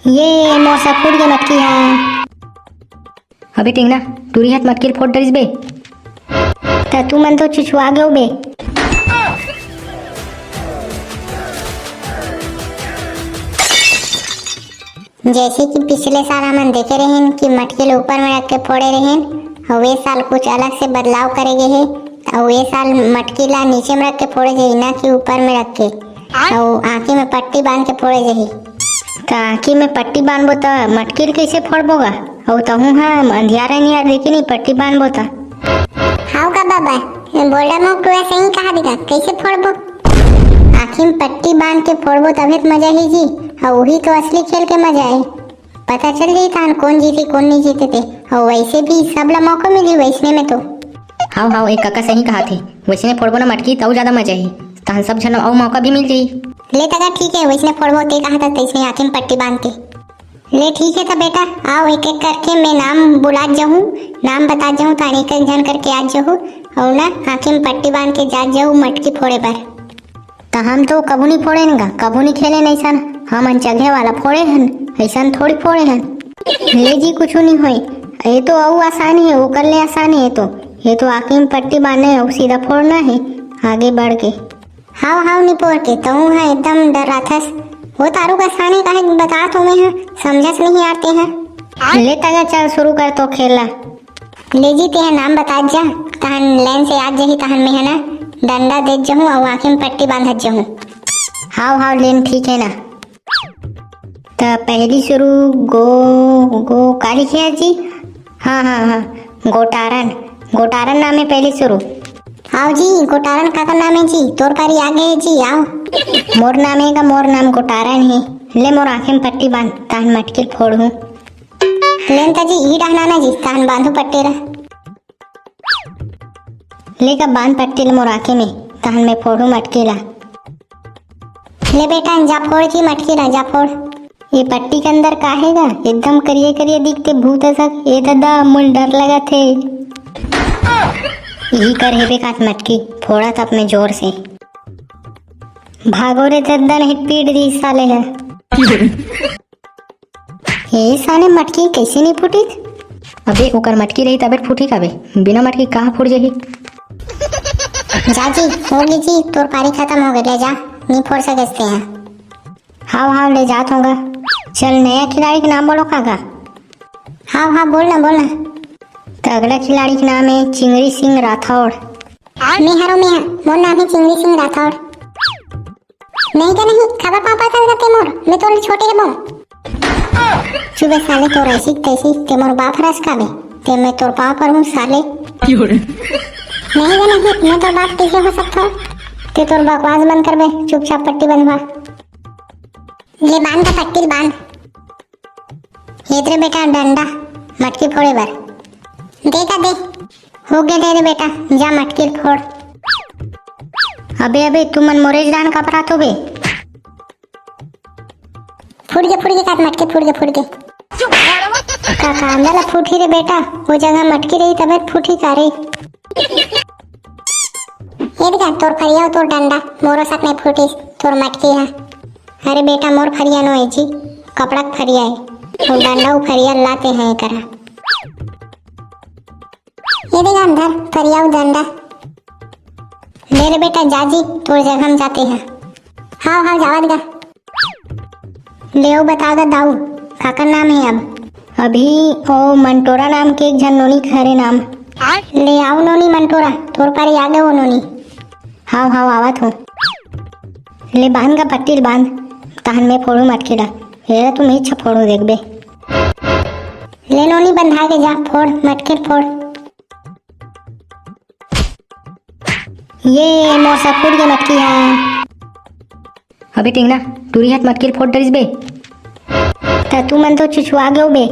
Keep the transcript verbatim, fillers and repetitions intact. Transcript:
ये मोर सब फूट गे मटकी हा। अबे टेंगना, टूरी हा त मटकी ल फोड़ डरिस बे। त तुमन तो छुछुआ गेव बे। जैसे कि पिछले साल हमन देखे रहेन कि मटकी ल ऊपर में रख के फोड़े रहेन, अउ ए साल कुछ अलग से बदलाव करे गे हे। अउ ए साल मटकी ला नीचे में रख के फोड़े जाही, ना कि ऊपर में रख के। अउ आँखी में पट्टी बांध के फोड़े जाही। त आँखी में पट्टी बांधबो त मटकी ल कइसे फोड़बो गा? अउ तहूँ ह अंधियारा नियर देखी नहीं पट्टी बांधबो त। हाव का बाबा, बोलडा मोक टुरा सही कहा दिखा, कइसे फोड़बो? आँखी में पट्टी बांध के फोड़बो तभे त मजा ही जी, अउ उही तो असली खेल के मजा हे। पता चल जाही तहन कोन जीती कोन नहीं जीते ते। अउ वैसे भी सब ला मौका मिली वैसने में तो। हाव हाव, एक कका सही कहा थे, वैसने फोड़बो ना मटकी त अउ ज्यादा मजा ही, तहन सब झन अउ मौका भी मिल जाही। ले तगा ठीक है, वैसने फोड़बो ते कहा था तैसने आँखी में पट्टी बांध के। ले ठीक है त बेटा, आओ एक एक करके मैं नाम बुलात जाहूँ, नाम बतात जाहूँ, तहन एक एक झन करके आत जाहू, अउ ना आँखी में पट्टी बांध के जात जाहू मटकी फोड़े बर। त हम तो कभू नहीं फोड़ेन गा, कभू नहीं खेलेन अइसन। हमन चघे वाला फोड़े हन, अइसन थोड़ी फोड़े हन। ले जी, कुछू नहीं होय, ये तो अउ आसान हे, ओकर ले आसान हे ये तो। ये तो आँखी में पट्टी बांधे अउ सीधा फोड़ना हे, आगे बढ़ के। हाव हाव, नहीं फोड़ के, तहूँ ह एकदम डराथस। वो तारू का आसान हे, काहे बतात हों मैं ह, समझस नहीं आते हैं। ले तगा चल, शुरू कर तो खेला। ले जी, तेहा नाम बतात जा, तहन लाइन से आत जाही, तहन में है ना डंडा देत जाहूँ अउ आँखी में पट्टी बांधत जाहूँ। हाव हाव, लेन ठीक है ना। त पहली शुरू गो, गो का लिखे है जी? हाँ हाँ हाँ, गोटारन। गोटारन नाम है पहली शुरू। आओ जी, गोटारन काकर नाम है जी? तोर पारी आ गए जी, आओ। मोर नाम है का, मोर नाम गोटारन है। ले मोर आँखी में पट्टी बांध, तहन मटकी ल फोड़हूँ। लेन त जी, ई डहना ना जी, तहन बांधू पट्टी ला। ले का बांध पट्टी ल मोर आँखी में, तहन मैं फोड़ू मटकी ला। ले बेटा, जा फोड़ जी मटकी ला, जा फोड़। ये पट्टी के अंदर का हे गा? एकदम करिया करिया दिखते भूत असन। ए दादा, मोला डर लगत हे। यही कर हेबे काच मटकी, फोड़ा तब मैं जोर से। भागो रे दद्दा, नहीं पीट दी साले है। ए साले, मटकी कइसे नहीं फूटिस? अबे ओकर मटकी रही तबे फूटी काबे, बिना मटकी कहाँ फूट जाही? जा जी, हो गे जी, तोर पारी खत्म हो गे, ले जा, नहीं फोड़ सकस तेहा। हाव हाव, ले जात हों गा। चल, नया खिलाड़ी के नाम बोलो काका। हाव हाव, बोल ना, बोल ना। त अगला खिलाड़ी के नाम है चिंगरी सिंह राठौड़। मैं हरों, मैं हर, मोर नाम है चिंगरी सिंह राठौड़। नहीं का नहीं, खबर पापा कर ते मोर, मैं तोर छोटे हे बो। चुबे साले, तोर ऐसी तैसी, ते मोर बाप रस का बे, ते मैं तोर पाँव पर हूँ साले। नहीं का नहीं, मैं तोर बाप कैसे हो सकता हूँ? ते तोर बकवास बंद कर बे, चुपचाप पट्टी बंधवा। ले बांध का पट्टी बांध। ये तेरे बेटा डंडा, मटकी फोड़े बर। दे का दे। हो गया, दे रे बेटा, जा मटकी ल फोड़। अबे, अबे, तुमन मोरे जान कपरात हो बे। फूट गे, फूट गे, काट मटकी, फूट गे, फूट गे। का, का अंदर ला फूटी रे बेटा, वो जगह मटकी रही तबे फूटी का रे। ये देखा, तोर फरिया, तोर डंडा, मोरो साथ में फूटिस, तोर मटकी हा। अरे बेटा, मोर फरिया नो है जी, कपड़ा के फरिया है। वो डंडा, वो फरिया लाते हैं करा। ये दे गा अंदर, फरिया अउ डंडा। ले रे बेटा, जा जी, तोर जगह हम जाते हैं। हाव, हाव, जावत गा। ले ओ बता गा दाऊ, काकर नाम है अब? अभी ओ मंटोरा नाम के एक झन नोनी के हरे नाम। ले आओ नोनी मंटोरा, तोर पारी आ गे ओ नोनी। हाव, हाव, आवत हो। ले बांध गा पट्टी ल बांध, तहन मैं फोड़ू मटकी ला। ये तुम इच्छा फोड़ू देखबे। ले नोनी बंधा के जा, फोड़, मटकी ल फोड़। ये मोर सब फूट गे मटकी हा। अबे टेंगना, टूरी हा त मटकी ल फोड़ डरिस बे। त तुमन तो छुछुआ गेव बे।